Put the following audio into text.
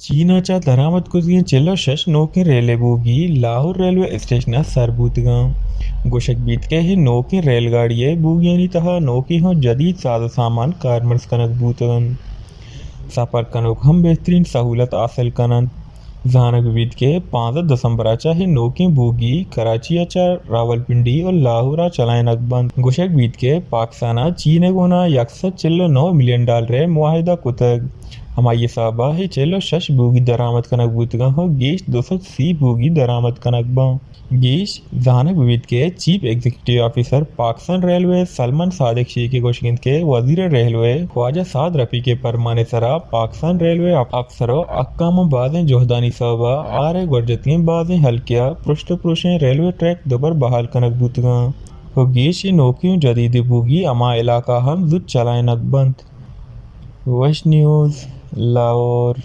چین ءَ چہ درآمد کتگیں چل ءُ شش نوکیں ریل ءِ بوگی لاہور ریلوے اسٹیشن ءَ سر بوتگاں۔ گوشگ بیت کہ اے نوکیں ریل گاڑی ءِ بوگیانی تہا نوکیں ءُ جدید ساز ءُ سامان کارمرز کنگ بوتگ انت۔ سفر کنوک ہم بہترین سہولت حاصل کن انت۔ زانگ بہ بیت کہ پانزدہ دسمبر ءَ چہ اے نوکیں بوگی کراچی ءَ چہ راولپنڈی ءُ لاہور ءَ چلائینگ بنت۔ گوشگ بیت کہ پاکستان ءَ چین ءِ گونا یک سد چل ءُ نو ملین ڈالر ءِ معاہدہ کتگ۔ ہمائی حساب ءَ اے چل ءُ شش بوگی درآمد کنگ بوتگاں ءُ گیش دو سد سی بوگی درآمد کنگ باں۔ گیش زانگ بہ بیت کہ چیف ایگزیکٹو آفیسر پاکستان ریلوے سلمان صادق شیخ ءِ گوشگ انت کہ وزیر ریلوے خواجہ سعد رفیق ءِ پرمان ءِ سرا پاکستان ریلوے افسر ءُ حکاماں بازیں جہدانی سوب ءَ آر ءِ گورجتگیں بازیں ہلکے ءَ پرشت ءُ پروشیں ریلوے ٹریک دوبر بحال کنگ بوتگاں ءُ گیش اے نوکیں ءُ جدیدیں بوگی ہما علاقہ ہم زوت چلائینگ بنت۔ West news, Lahore.